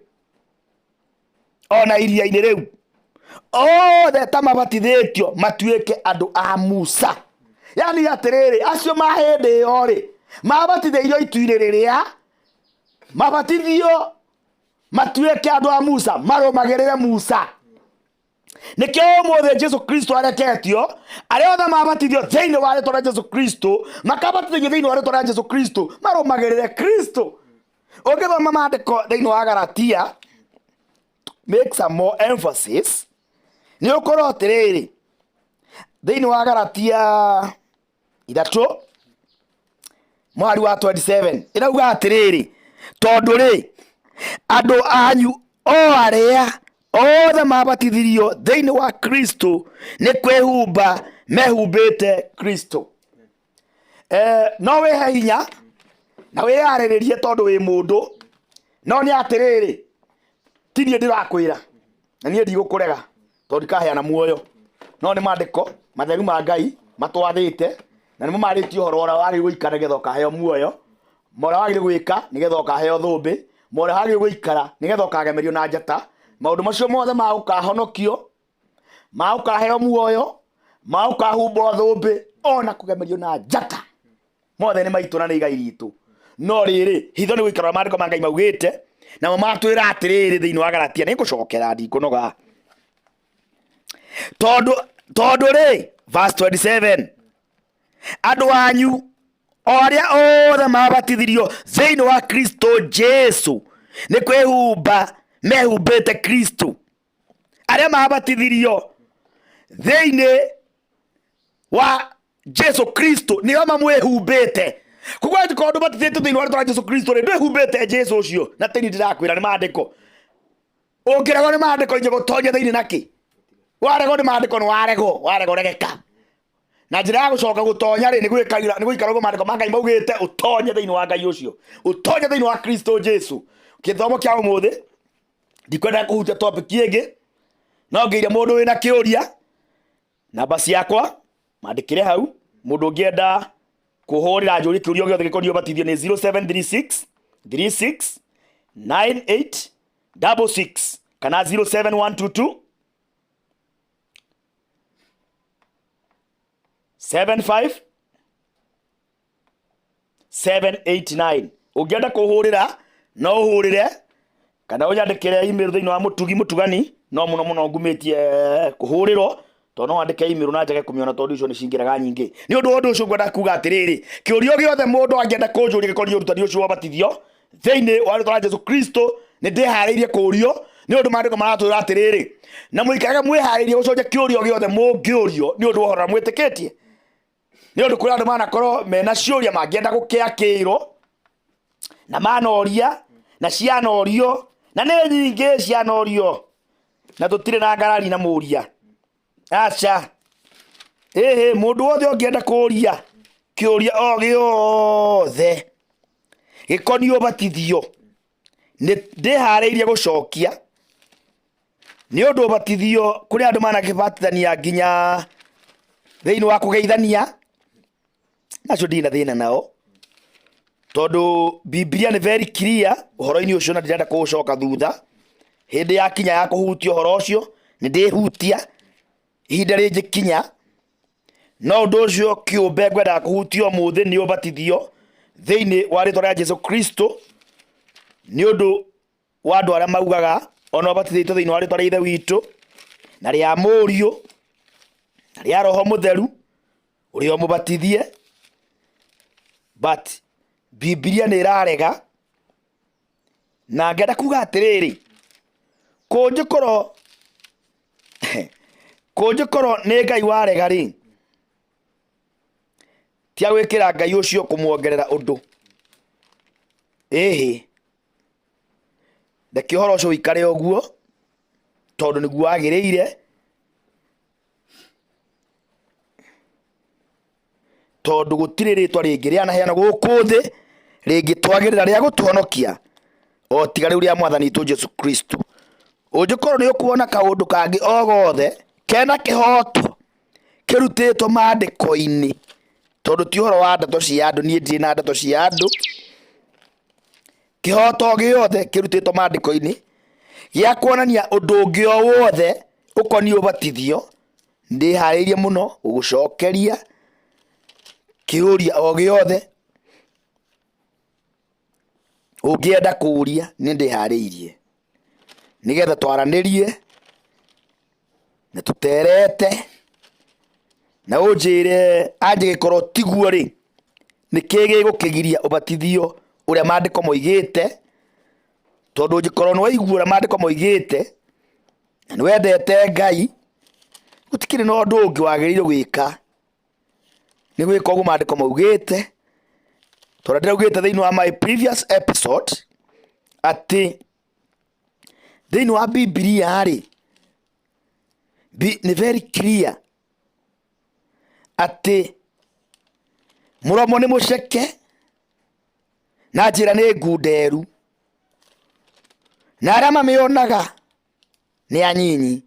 Speaker 1: ona iria-inĩ rĩu, othe ta mabatithĩtio matuĩke andũ a Musa. Yani atĩrĩrĩ, acio ma hĩndĩ ĩyo rĩ, mabatithĩirio itu-inĩ rĩrĩa, mabatithio matuĩke andũ a Musa, marũmagĩrĩre Musa. Nĩkĩo ũmũthĩ Jesu Kristo areketio arĩa othe mabatithio thĩinĩ wa rĩtwa rĩa Jesu Kristo, makabatithio thĩinĩ wa rĩtwa rĩa Jesu Kristo, marũmagĩrĩre Kristo. Ũngĩthoma maandĩko thĩinĩ wa Galatia, make some more emphasis, nĩ ũkorwo atĩrĩrĩ, thĩinĩ wa Galatia 3 mwari wa 27 ĩrauga atĩrĩrĩ, tondũ rĩ, andũ anyu o arĩa othe mabatithirio thĩinĩ wa Kristo nĩ kwĩhumba mehumbĩte Kristo. No wĩhe hinya na wĩyarĩrĩrie tondũ wĩ mũndũ, no nĩ atĩrĩrĩ, ti niĩ ndĩrakwĩra na niĩ ndigũkũrega tondũ ndikaheana muoyo, no nĩ maandĩko matheru ma Ngai matwathĩte. Na nĩmo marĩtie ũhoro ũrĩa wagĩrĩirwo gũikara nĩgetha ũkaheo muoyo, ma ũrĩa wagĩrĩirwo gwĩka nĩgetha ũkaheo thũmbĩ, ma ũrĩa wagĩrĩirwo gũikara nĩgetha ũkagemerio na njata. Maũndũ macio mothe ma gũkahonokio, ma gũkaheo muoyo, ma gũkahumbwo thũmbĩ, ona kũgemerio na njata, mothe nĩ maitũ na nĩ igai ritũ. No rĩrĩ, hitho nĩ gũikara ũrĩa maandĩko ma Ngai maugĩte, namo matwĩra atĩrĩrĩ thĩinĩ wa Galatia, nĩ ngũcokera ndikũnoga. Tondũ tondũ rĩ, verse 27, andũ anyu o arĩa othe mabatithirio thĩinĩ wa Kristo Jesu nĩ kwĩhumba mehumbĩte Kristo. Arĩa mabatithirio thĩinĩ wa Jesu Kristo nĩo mamwĩhumbĩte. Koguo angĩkorwo ndũbatithĩtio thĩinĩ wa rĩtwa rĩa Jesu Kristo rĩ, ndwĩhumbĩte Jesu ũcio. Na tĩni ndĩrakwĩra nĩ maandĩko. Ũngĩregwo nĩ maandĩko inje gũtonya thĩinĩ nakĩ? Waregwo nĩ maandĩko nĩ waregwo, waregwo regeka. Na njĩra ya gũcoka gũtonya rĩ, nĩ gũikara ũguo maandĩko ma Ngai maugĩte, ũtonye thĩinĩ wa Ngai ũcio, ũtonye thĩinĩ wa Kristo Jesu. Gĩthomo kĩa ũmũthĩ ndikwenda kũhutia topic ĩngĩ, no ngĩire mũndũ wĩna kĩũria, namba ciakwa mandĩkĩre hau. Mũndũ ũngĩenda kũhũrĩra njũrie kĩũria gĩothe gĩkoniĩ ũbatithio nĩ 0736 36 98 66 kana 07122 75 789. Ũngĩenda kũhũrĩra no ũhũrĩre kana ũnyandĩkĩre email thĩinĩ wa Mũtugi Mũtugani, no mũno mũno ngumĩtie kũhũrĩrwo tondũ no wandĩke email na njage kũmĩona tondũ icio nĩ cingĩraga nyingĩ. Nĩ ũndũ wa ũndũ ũcio ngwenda kuga atĩrĩrĩ, kĩũria gĩothe mũndũ angĩenda kũnjũria gĩkoniĩ ũrutani ũcio wa ũbatithio thĩinĩ wa rĩtwa rĩa Jesu Kristo, nĩ ndĩharĩirie kũũrio, nĩ ũndũ maandĩko maratwĩra atĩrĩrĩ, na mũikarage mwĩharĩirie gũcokia kĩũria gĩothe mũngĩũrio nĩ ũndũ wa ũhoro ũrĩa mwĩtĩkĩtie. Nĩ ũndũ kũrĩ andũ manakorwo mena ciũria mangĩenda gũkĩakĩrwo na manoria na cianorio na nĩ nyingĩ cianorio, na tũtirĩ na ngarari na mũria, aca. Ĩhĩ, mũndũ wothe ũngĩenda kũria kĩũria o gĩothe gĩkoniĩ ũbatithio, nĩ ndĩharĩirie gũcokia. Nĩ ũndũ ũbatithio kũrĩ andũ manakĩbatithania nginya thĩinĩ wa kũgeithania, acio ndirĩ na thĩna nao, tondũ Bibilia nĩ very clear ũhoro-inĩ ũcio na ndirenda kũũcoka thutha. Hĩndĩ yakinya ya kũhutia ũhoro ũcio nĩ ndĩhutia, ihinda rĩngĩkinya. No ũndũ ũcio kĩũmbe ngwendaga kũhutia ũmũthĩ nĩ ũbatithio thĩinĩ wa rĩtwa rĩa Jesu Kristo, nĩ ũndũ wa andũ arĩa maugaga ona ũbatithĩtio thĩinĩ wa rĩtwa rĩa Ithe witũ na rĩa Mũriũ na rĩa Roho Mũtheru, ũrĩa ũmũbatithie, but Bibilia nĩ ĩrarega. Na ngenda kuga atĩrĩrĩ, kũngĩkorwo kũngĩkorwo nĩ Ngai warega rĩ, tia gwĩkĩra Ngai ũcio kũmuongerera ũndũ. Ĩhĩ, reke ũhoro ũcio ũikare ũguo tondũ nĩguo wagĩrĩire. Tondũ gũtirĩ rĩtwa rĩngĩ rĩanaheanwo gũkũ thĩ rĩngĩtwagĩrĩra rĩa gũtũhonokia o tiga rĩu rĩa Mwathani witũ Jesu Kristo. Ũngĩkorwo nĩ ũkuona kaũndũ kangĩ o gothe kena kĩhoto kĩrutĩtwo maandĩko-inĩ, tondũ ti ũhoro wa ndeto cia andũ, niĩ ndirĩ na ndeto cia andũ, kĩhoto gĩothe kĩrutĩtwo maandĩko-inĩ gĩa kuonania ũndũ ũngĩ o wothe ũkoniĩ ũbatithio, ndĩharĩirie mũno gũgũcokeria kĩũria o gĩothe ũngĩenda kũũria, nĩ ndĩharĩirie nĩgetha twaranĩrie na tũterete, na ũnjĩre angĩgĩkorwo tiguo rĩ, nĩkĩ gĩgũkĩgiria ũbatithio ũrĩa maandĩko moigĩte, tondũ ũngĩkorwo nĩ waigua ũrĩa maandĩko moigĩte na nĩ wendete Ngai, gũtikĩrĩ na ũndũ ũngĩ wagĩrĩirwo gwĩka, nĩ gwĩka ũguo maandĩko maugĩte, tondũ ndĩraugĩte thĩinĩ wa my previous episode atĩ thĩinĩ wa Bibilia rĩ, nĩ very clear atĩ mũromo nĩ mũceke na njĩra nĩ ngunderu, na arĩa mamĩonaga nĩ anyinyi.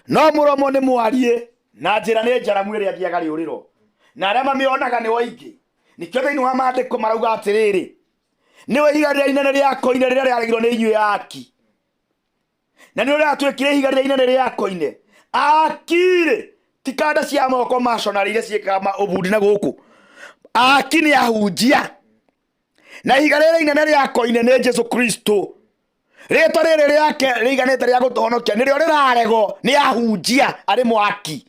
Speaker 1: No mũromo nĩ mwariĩ na njĩra nĩ njaramu ĩrĩa ĩthiaga rĩũrĩro, Na arĩa mamĩonaga nĩ aingĩ. Nĩkĩo thĩinĩ wa maandĩko marauga atĩrĩrĩ, nĩwe ihiga rĩrĩa inene rĩa koine rĩrĩa rĩaregirwo nĩ inyuĩ aki, na nĩ ũrĩa atuĩkire ihiga rĩrĩa inene rĩa koine. Aki-rĩ, ti kanda cia moko maconarĩ iria ciĩkaga ũbundi na gũkũ. Aki nĩ ahunjia, na ihiga rĩrĩa inene rĩa koine nĩ Jesu Kristo. Rĩtwa rĩrĩ rĩake rĩiganĩte rĩa gũtũhonokia nĩrĩo rĩrarego nĩ ahunjia arĩ mwaki,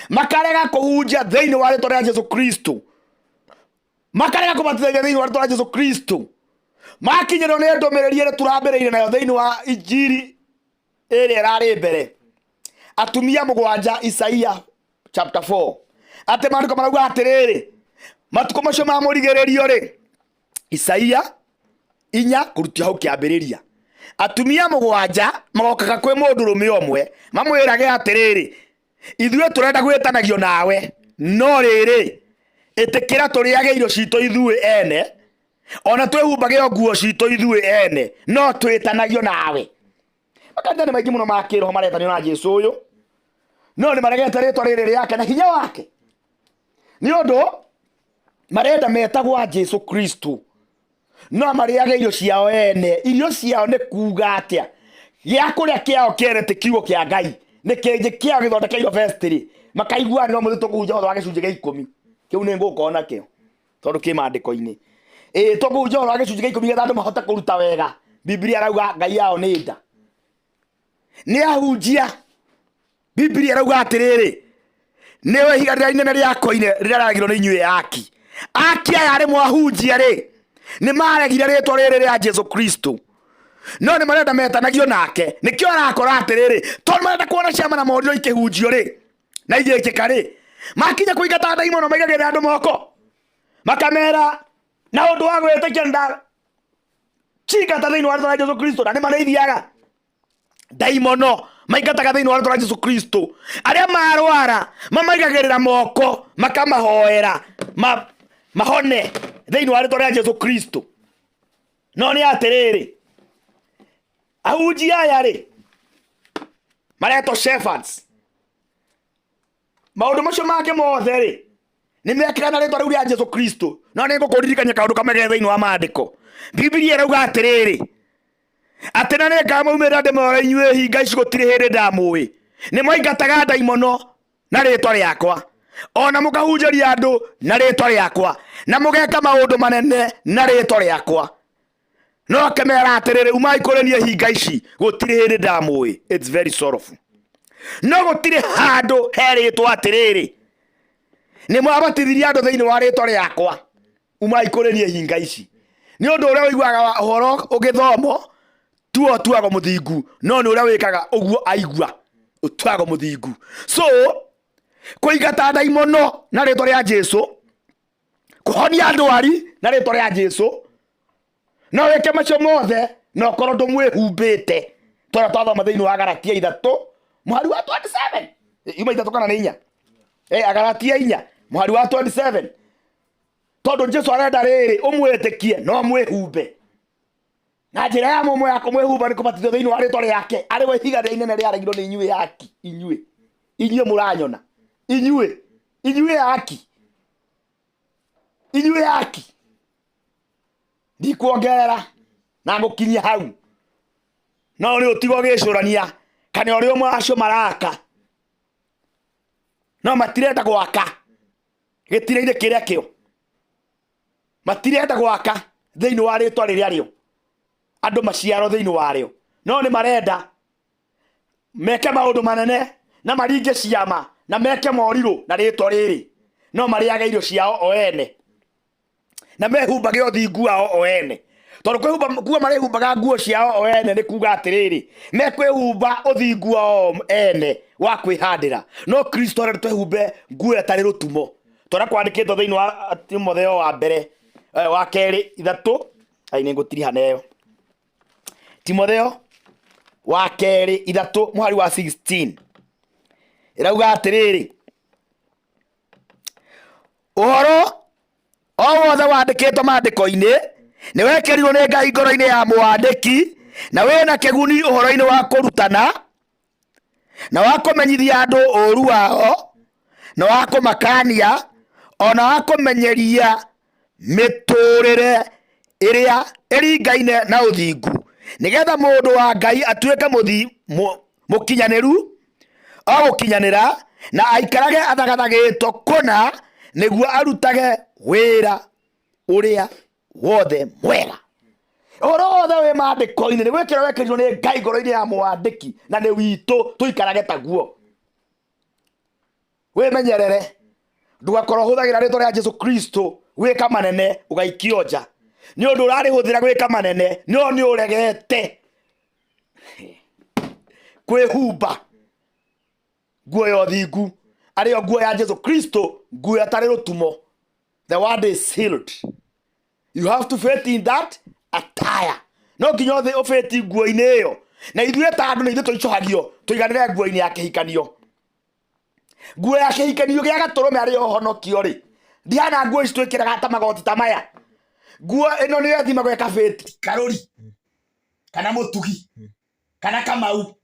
Speaker 1: makarega kũhunjia thĩinĩ wa rĩtwa rĩa Jesu Kristo, makarega kũbatithania thĩinĩ wa rĩtwa rĩa Jesu Kristo. Makinyĩrwo nĩ ndũmĩrĩri ĩrĩa tũrambĩrĩirie nayo thĩinĩ wa injiri ĩrĩa ĩrarĩ mbere, atumia mũgwanja, Isaia chapter 4, atĩ maandĩko marauga atĩrĩrĩ, matukũ macio ma mũrigĩrĩrio rĩ, Isaia 4 kũrutia hau kĩambĩrĩria, atumia mũgwanja magokaga kwĩ mũndũrũme ũmwe mamwĩrage atĩrĩrĩ, ithuĩ tũrenda gwĩtanagio nawe, no rĩrĩ, ĩtĩkĩra tũrĩage irio citũ ithuĩ ene, ona twĩhumbage o nguo citũ ithuĩ ene, no twĩtanagio nawe. Makanitha nĩ maingĩ mũno ma kĩroho maretanio na Jesu ũyũ, no nĩ maregete rĩtwa rĩrĩ rĩake na hinya wake, nĩ ũndũ marenda metagwo a Jesu Kristo, no marĩage irio ciao ene. Irio ciao nĩ kuga atĩa? Gĩa kũrĩa kĩao kĩene ti kiugo kĩa Ngai, nĩ kĩnjĩ kĩao gĩthondekeirwo vestry, makaigua no mũthĩ tũkũhunjia ũhoro wa gĩcunjĩ gĩa 10. Kĩu nĩ ngũka nakĩo tondũ kĩ maandĩko-inĩ. Ĩĩ, tũkũhunjia ũhoro wa gĩcunjĩ gĩa 10 getha andũ mahote kũruta wega. Biblia ĩrauga Ngai yao nĩ nda. Nĩ ahunjia. Biblia ĩrauga atĩrĩrĩ, nĩwe ihiga rĩrĩa inene rĩa koine rĩrĩa rĩaragirwo nĩ inyuĩ aki. Aki aya arĩ mwahunjia rĩ, nĩ maregire rĩtwa rĩrĩ rĩa Jesu Kristo, no nĩ marenda metanagio nake. Nĩkĩo arakora atĩrĩrĩ, tondũ marenda kuona ciama na morirũ ikĩhunjio rĩ na igĩkĩka rĩ, makinya kũingata ndaimono maigagĩrĩra andũ moko makamera na ũndũ wa gwĩtĩkia nda cingata thĩinĩ wa rĩtwa rĩa Jesu Kristo, na nĩ marĩithiaga ndaimono maingataga thĩinĩ wa rĩtwa rĩa Jesu Kristo. Arĩa marwara mamaigagĩrĩra moko makamahoera mahone thĩinĩ wa rĩtwa rĩa Jesu Kristo. No nĩ atĩrĩrĩ, ahunjia aya rĩ maretwo shepherds, maũndũ macio mangĩ mothe rĩ nĩ mekĩka na rĩtwa rĩu rĩa Jesu Kristo. No nĩ ngũkũririkania kaũndũ kamwe ge thĩinĩ wa maandĩko. Biblia ĩrauga atĩrĩrĩ, atĩ na nĩ ngamaumĩrĩra ndĩmore inyuĩ hinga ici gũtirĩ hĩndĩ ndamũĩ, nĩ mwaingataga ndaimono na rĩtwa rĩakwa, ona mũkahunjĩria andũ na rĩtwa rĩakwa, na mũgeka maũndũ manene na rĩtwa rĩakwa. No akĩmera atĩrĩrĩ, umai kũrĩ niĩ hinga ici, gũtirĩ hĩndĩ ndamũĩ. It's very sorrowful. No gũtirĩ handũ herĩtwo atĩrĩrĩ, nĩ mwabatithirie andũ thĩinĩ wa rĩtwa rĩakwa, umai kũrĩ niĩ hinga ici. Nĩ ũndũ ũrĩa ũiguaga ũhoro ũgĩthomwo tuo ũtuagwo mũthingu, no nĩ ũrĩa wĩkaga ũguo aigua ũtuagwo mũthingu. So kũingata ndaimono na rĩtwa rĩa Jesu, kũhonia ndwari na rĩtwa rĩa Jesu, no wĩke macio mothe na ũkorwo ndũmwĩhumbĩte. Tũrĩa twathoma thĩinĩ wa Galatia 3 mũhari wa 27, yuma 3 kana nĩ 4? Galatia 4 mũhari wa 27. Tondũ Jesu arenda rĩrĩ ũmwĩtĩkie no mwĩhumbe, na njĩra ya mũmwe ya kũmwĩhumba nĩ kũbatithio thĩinĩ wa rĩtwa rĩake, arĩ we ihiga rĩrĩa inene rĩaregirwo nĩ inyuĩ aki. Inyuĩ, inyuĩ mũranyona, inyuĩ, inyuĩ aki, inyuĩ aki, ndikuongerera na ngũkinyia hau. No nĩ ũtigo ũgĩcũrania kana ũrĩ ũmwe acio maraka no matirenda gwaka gĩtira-inĩ kĩrĩa kĩo, matirenda gwaka thĩinĩ wa rĩtwa rĩrĩa rĩo andũ maciaro thĩinĩ warĩo, no nĩ marenda meke maũndũ manene na maringe ciama na meke morirũ na rĩtwa rĩrĩ, no marĩage irio ciao o ene na mehumbage ũthingu wao o ene. Tondũ kwĩhumba, kuga marĩhumbaga nguo ciao o ene nĩ kuga atĩrĩrĩ, mekwĩhumba ũthingu wao ene wa kwĩhandĩra. No Kristo arenda twĩhumbe nguo ĩtarĩ rũtumo, tondũ kwandĩkĩtwo thĩinĩ wa Timotheo wa mbere, wa kerĩ 3, ai nĩ ngũtiriha neyo. Timotheo wa kerĩ 3 mũhari wa 16 ĩrauga atĩrĩrĩ, ũhoro o wothe wandĩkĩtwo maandĩko-inĩ nĩ wekĩrirwo nĩ Ngai ngoro-inĩ ya mwandĩki, na wĩna kĩguni ũhoro-inĩ wa kũrutana na wa kũmenyithia andũ ũũru wao, na wa kũmakania, Ona wa kũmenyeria mĩtũũrĩre ĩrĩa ĩringaine na ũthingu, nĩgetha mũndũ wa Ngai atuĩke mũkinyanĩru o gũkinyanĩra, na aikarage athagathagĩtwo kũna nĩguo arutage wĩra ũrĩa wothe mwega. Ũhoro wothe wĩ maandĩko-inĩ nĩ gwĩkĩrwo wekĩrirwo nĩ Ngai ngoro-inĩ ya mwandĩki, na nĩ witũ tũikarage taguo. Wĩmenyerere ndũgakorwo ũhũthagĩra rĩtwa rĩa Jesu Kristo gwĩka manene ũgaikio nja, nĩ ũndũ ũrarĩhũthĩra gwĩka manene no nĩ ũregete kwĩhumba nguo ya ũthingu, arĩyo nguo ya Jesu Kristo, nguo ĩtarĩ rũtumo. The word is sealed. You have to fit in that attire. No nginya ũthĩ ũbĩti nguo-inĩ ĩyo, na ithuĩ ta andũ nĩ ithuĩ tũicũhagio tũiganĩre nguo-inĩ ya kĩhikanio. Nguo ya kĩhikanio gĩa gatũrũme arĩyo ũhonokio rĩ, ndihana nguo ici twĩkĩraga ta magoti ta maya. Nguo ĩno nĩyo ĩthimagwo ĩkabĩti karũri kana mũtugi kana kamau,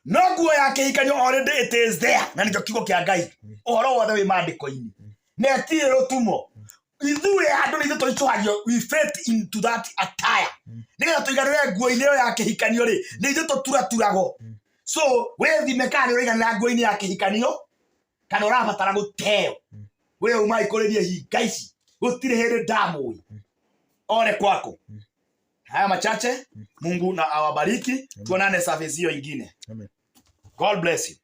Speaker 1: no nguo ya kĩhikanio already it is there, na nĩkĩo kiugo kĩa Ngai. Ũhoro wothe wĩ maandĩko-inĩ na ĩtirĩ rũtumo. Ithuĩ andũ nĩ ithuĩ tũicũhagio, we fit into that attire nĩgetha tũiganĩre nguo-inĩ ĩyo ya kĩhikanio rĩ, nĩ ithuĩ tũturaturagwo. So wĩthime kana nĩ ũraiganĩra nguo-inĩ ya kĩhikanio kana ũrabatara gũteo. We uma ikũrĩrie hinga ici, gũtirĩ hĩndĩ ndamũĩ ore kwako. Haya machache, Mungu na awabariki. Tuonane service hiyo ingine.
Speaker 2: Amen.
Speaker 1: God bless you.